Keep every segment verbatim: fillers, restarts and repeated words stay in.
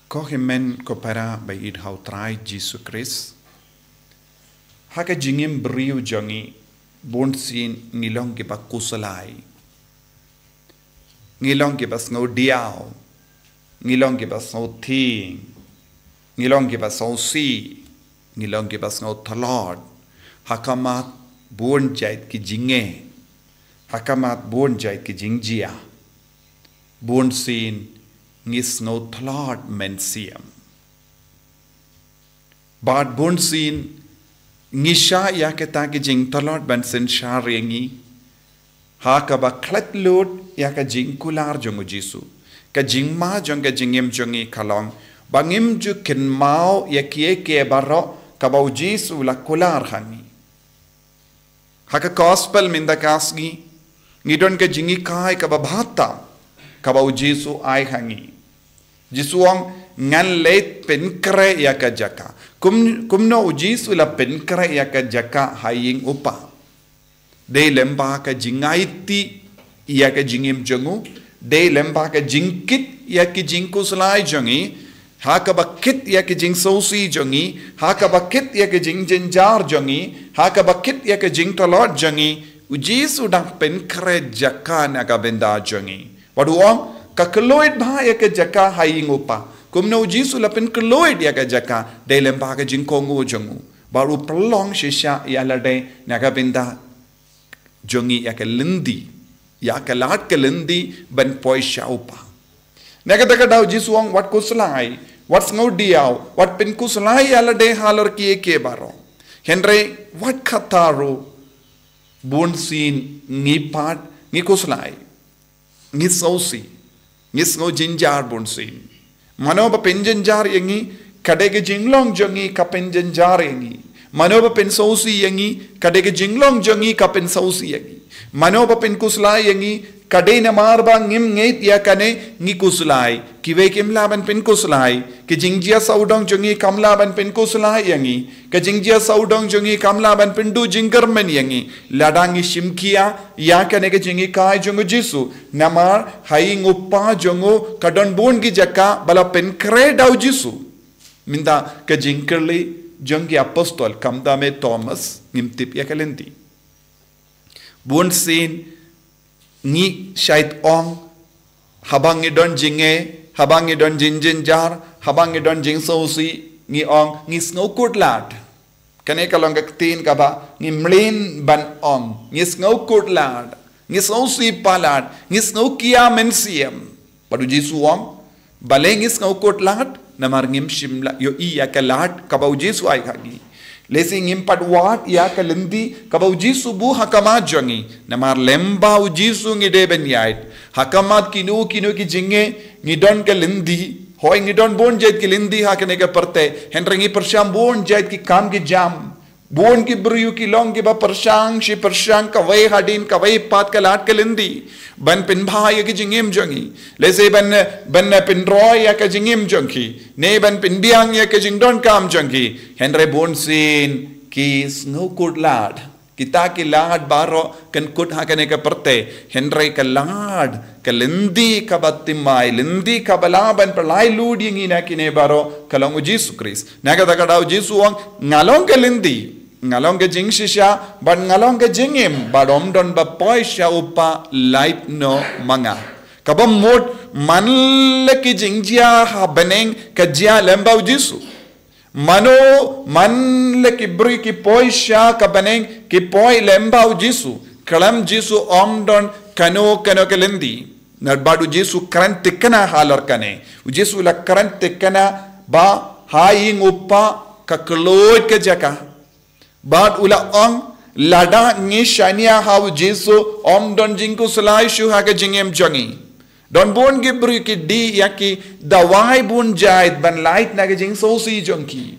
Ko hynmen ko para ba ïeit ha u Trai Jisu Khrist, ha ka jingim briew jong ngi, bun sien ngi long kiba khuslai. Ngi long kiba sngew diaw, ngi long kiba sngew thieng, ngi long kiba sngewsih, ngi long kiba sngew tlot ha khmat bun jait ki jingeh, ha khmat bun jait ki jingjia. Bun sien ngi sngew tlot mynsiem. Bad bun sien ngi shah ïa kita ki jingtlot ban synshar ïa ngi ha kaba klet lut ïa ka jingkular jong u Jisu. Ka jingma jong ka jingim jong ngi ka long ba ngim ju kynmaw ïa kiei kiei baroh kaba u Jisu u la kular ha ngi. Ha ka gospel mynta ka sngi, ngi don ka jinghikai kaba bha tam kaba u Jisu ai ha ngi. Jisu u ong, ngan leit pynkhreh ïa ka jaka. Kum, kumno u Jisu u la pynkhreh ïa ka jaka ha ïing u Kpa? Dei lyngba ka jingaiti ïa ka jingim jong u, dei lyngba ka jingkit ïa ki jingkhuslai jong ngi, ha kaba kit ïa ki jingsngewsih jong ngi, ha kaba kit ïa ki jingjynjar jong ngi, ha kaba kit ïa ki jingtlot jong ngi, u Jisu u dang pynkhreh jaka na ka bynta jong ngi. Bad u ong, ka khlaiñ bha ïa ka jaka ha ïing u Kpa. Kumno u Jisu u la pynkhlaiñ ïa ka jaka, dei lyngba ka jingkohnguh jong u. Bad u pynlong shisha ïa lade na ka bynta jong ngi ïa ka lynti, ïa ka lad ka lynti ban poi sha u Kpa. Na kata ka daw Jisu u ong wat khuslai, wat sngew diaw, wat pynkhuslai ïa lade halor kiei kiei baroh. Hynrei wat kata ruh bun sien ngi pat ngi khuslai. Ngi sngewsih, ngi sngew jynjar bun sien. Mano ba pynjynjar ïa ngi, ka dei ka jinglong jong ngi ka pynjynjar ïa ngi. Mano ba pynsngewsih ïa ngi, ka dei ka jinglong jong ngi ka pynsngewsih ïa ngi. Mano ba pynkhuslai ïa ngi, ka dei namar ba ngim ngeit ïa kane ngi khuslai. Kiwei kim lah ban pynkhuslai. Ka jingjia sawdong jong ngi kam lah ban pynkhuslai ïa ngi. Ka jingjia sawdong jong ngi kam lah ban pynduh jingkyrmen ïa ngi. Lada ngi shim khia ïa kane ka jinghikai jong u Jisu. Namar ha ïing u Kpa jong u ka don bun ki jaka ba la pynkhreh da u Jisu. Mynta ka jingkylli jong ki apostol, khamtam eh Thomas, ngim tip ïa ka lynti. Bun sien ngi shait ong, haba ngi don jingeh, haba ngi don jingjynjar, haba ngi don jingsngewsih, ngi ong ngi sngew kut lad. Kane ka long ka ktien kaba ngi mlien ban ong, ngi sngew kut lad, ngi sngewsih palat, ngi sngew khia mynsiem. Bad u Jisu u ong, balei ngi sngew kut lad? Namar ngim shym la ïohi ïa ka lad kaba u Jisu u ai ha ngi. Lehse ngim pat wad ïa ka lynti kaba u Jisu u buh ha khmat jong ngi. Namar lyngba u Jisu ngi dei ban ïaid. Ha khmat kino kino ki jingeh ngi don ka lynti. Hooid ngi don bun jait ki lynti ha kane ka pyrthei. Hynrei ngi pyrshang bun jait ki kam ki jam. Bun ki briew ki long kiba pyrshang shi pyrshang kawei hadien kawei pat ka lad ka lynti ban pynbha ïa ka jingim jong ki. Lehse ban, ban pynroi ïa ka jingim jong ki. Ne ban pynbiang ïa ka jingdonkam jong ki. Hynrei bun sien ki sngew kut lad. Kita ki lad baroh kan kut ha kane ka pyrthei. Hynrei ka lad, ka lynti kaba thymmai, lynti kaba lah ban pynlait lut ïa ngi na kine baroh, ka long u Jisu Khrist. Na kata ka daw u Jisu u ong, nga long ka lynti, nga long ka jingshisha, bad nga long ka jingim, bad ym don ba poi sha u Kpa lait noh ma nga. Kaba mut man la ki jingjia ha bneng ka jia lyngba u Jisu. Mano, man la ki briew ki poi sha ka bneng ki poi lyngba u Jisu. Khlem Jisu ym don kano kano ka lynti. Namar bad u Jisu u kren thikna halor kane. U Jisu u la kren thikna ba ha ïing u Kpa ka khlaiñ ka jaka. Bad u la ong lada ngi shaniah ha u Jisu ym don jingkhuslai shuh ha ka jingim jong ngi. Don bun ki briew ki dih ïa ki dawai bun jait ban lait na ka jingsngewsih jong ki.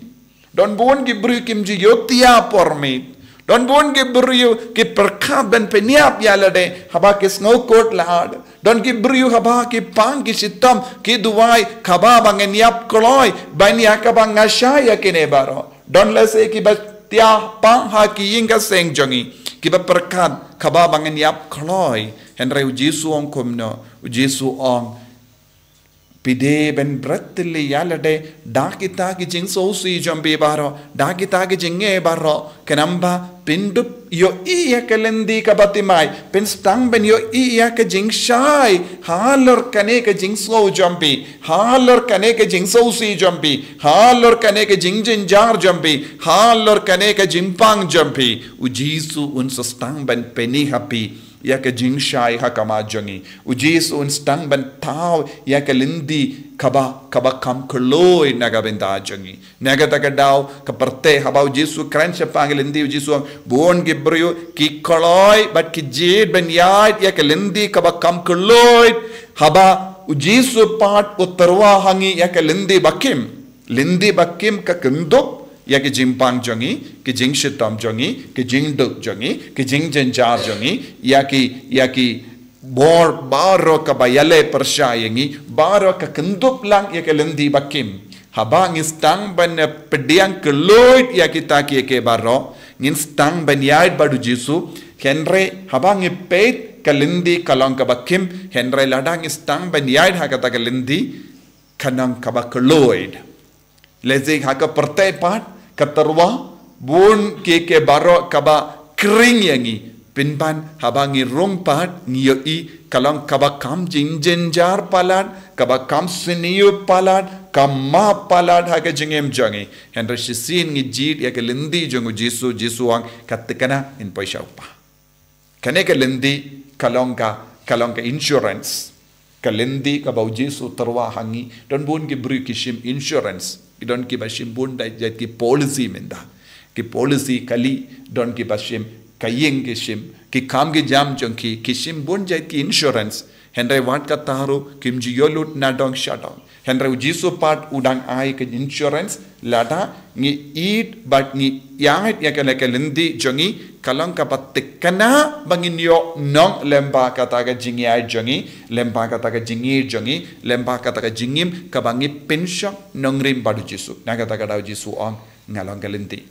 Don bun ki briew kim ju ïoh thiah por miet. Don bun ki briew ki pyrkhat ban pynïap ïa lade haba ki sngew kut lad. Don ki briew haba ki pang ki shitom ki duwai kaba ba ngan ïap kloi ban ïa kaba nga shah ïa kine baroh. Don lehse kiba thiah pang ha ki ïing ka seng jong ngi kiba pyrkhat kaba ba ngan ïap kloi. Hynrei u Jisu u ong kumno, u Jisu u ong Phi dei ban bret tylli ïa lade da kita ki jingsngewsih jong phi baroh, da kita ki jingeh baroh, khnang ba phin dup ïohi ïa ka lynti kaba thymmai, phin sdang ban ïohi ïa ka jingshai halor kane ka jingsngew jong phi, halor kane ka jingsngewsih jong phi, halor kane ka jingjynjar jong phi, halor kane ka jingpang jong phi. U Jisu un sa sdang ban pyni ha phi ïa ka jingshai ha khmat jong ngi. U Jisu un sdang ban thaw ïa ka lynti kaba, kaba kham kloi na ka bynta jong ngi. Na kata ka daw, ka pyrthei, haba u Jisu kren shaphang ka lynti, u Jisu ong, bun ki briew ki kloi bad ki jied ban ïaid ïa ka lynti kaba kham kloi, haba u Jisu pat u tyrwa ha ngi ïa ka lynti ba khim. Lynti ba khim ka kyndup ïa ki jingpang jong ngi, ki jingshitom jong ngi, ki jingduk jong ngi, ki jingjynjar jong ngi, ïa ki, ïa ki bor baroh kaba ïaleh pyrshah ïa ngi, baroh ka kyndup lang ïa ka lynti ba khim. Haba ngi sdang ban, eh, pdiang kloi ïa kita kiei kiei baroh, ngin sdang ban ïaid bad u Jisu, hynrei haba ngi peit ka lynti ka long kaba khim, hynrei lada ngi sdang ban ïaid ha kata ka lynti, ka long kaba kloi. Lehse ha ka pyrthei pat, ka tyrwa, bun kiei kiei baroh kaba khring ïa ngi. Pynban haba ngi rung pat, ngi ïohi ka long kaba kham jingjynjar palat, kaba kham sniew palat, kham map palat ha ka jingim jong ngi. Hynrei shisien ngi jied ïa ka lynti jong u Jisu, Jisu ong, ka thikna, ngin poi sha u Kpa. Kane ka lynti ka long ka, ka long ka insurance. Ka lynti kaba u Jisu u tyrwa ha ngi. Don bun ki briew ki shim insurance. Ki don kiba shim bun jait jait ki policy mynta. Ki policy kali, don kiba shim, ka ïing ki shim, ki kam ki jam jong ki, ki shim bun jait ki insurance. Hynrei wat kata ruh kim ju ïoh lut nadong shadong. Hynrei u Jisu pat u dang ai ka insurance, lada ngi ïeit bad ngi ïaid ïa kane ka lynti jong ngi, ka long kaba thikna ba ngin ïoh nong lyngba kata ka jingïaid jong ngi, lyngba kata ka jingïeit jong ngi, lyngba kata ka jingim kaba ngi pynshong nongrim bad u Jisu. Na kata ka daw u Jisu u ong, nga long ka lynti.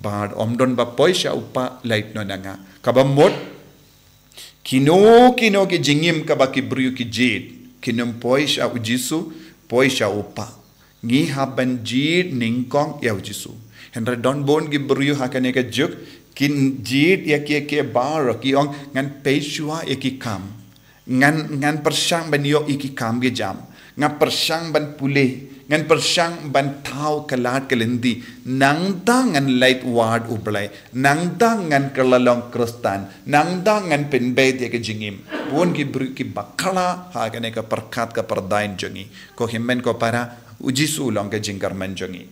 Bad ym don ba poi sha u Kpa lait noh na nga. Kaba mut, kino kino ki jingim kaba ki briew ki jied, kin ym poi sha u Jisu, poi sha u Kpa. Ngi hap ban jied nyngkong ïa u Jisu. Hynrei don bun ki briew ha kane ka juk, kin jied ïa kiei kiei baroh, ki ong, ngan peit shuwa ïa ki kam. Ngan, ngan pyrshang ban ïoh ïa ki kam ki jam. Ngan pyrshang ban pule. Ngan pyrshang ban thaw ka lad ka lynti. Nangta ngan leit wad U Blei. Nangta ngan kylla long Khristan. Nangta ngan pynbeit ïa ka jingim. Bun ki briew ki bakla ha kane ka pyrkhat ka pyrdain jong ngi. Ko hynmen ko para, u Jisu u long ka jingkyrmen jong ngi.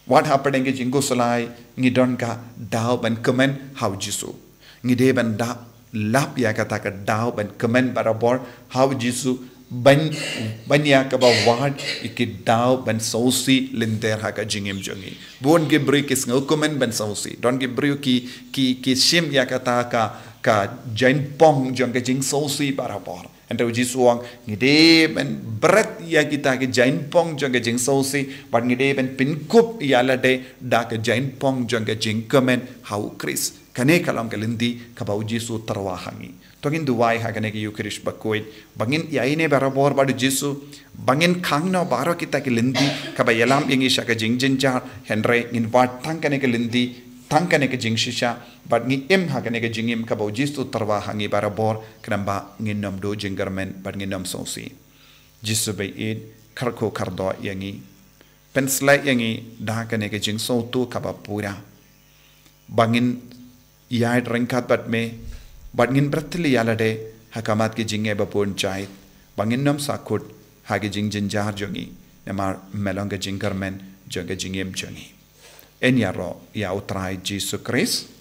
Wat hapdeng ka jingkhuslai, ngi don ka daw ban kmen ha u Jisu. Ngi dei ban da lap ïa kata ka daw ban kmen barabor ha u Jisu, ban, ban ïa kaba wad ïa ki daw ban sngewsih lynter ha ka jingim jong ngi. Bun ki briew ki sngewkmen ban sngewsih. Don ki briew ki, ki, ki shim ïa kata ka, ka jaiñpong jong ka jingsngewsih barabor. Hynrei u Jisu u ong, ngi dei ban bret ïa kita ki jaiñpong jong ka jingsngewsih, bad ngi dei ban pynkup ïa lade da ka jaiñpong jong ka jingkmen ha u Khrist. Kane ka long ka lynti kaba u Jisu u tyrwa ha ngi. To ngin duwai ha kane ka Eucharist bakhuid, ba ngin ïaineh barabor bad u Jisu, ba ngin khang noh baroh kita ki lynti kaba ïalam ïa ngi sha ka jingjynjar, hynrei ngin wad tang kane ka lynti, tang kane ka jingshisha, bad ngi im ha kane ka jingim kaba u Jisu u tyrwa ha ngi barabor, khnang ba ngin ym duh jingkyrmen bad ngin ym sngewsih. Jisu ba ïeit, kyrkhu kyrdoh ïa ngi. Pynshlei ïa ngi da kane ka jingsngewthuh kaba pura. Ba ngin ïaid ryngkat bad me, bad ngin bret ïa lade ha khmat ki jingeh babun jait. Ba ngin ym sahkut ha ki jingjynjar jong ngi. Namar me long ka jingkyrmen jong ka jingim jong ngi. Yn ïaroh ïa u Trai Jisu Khrist.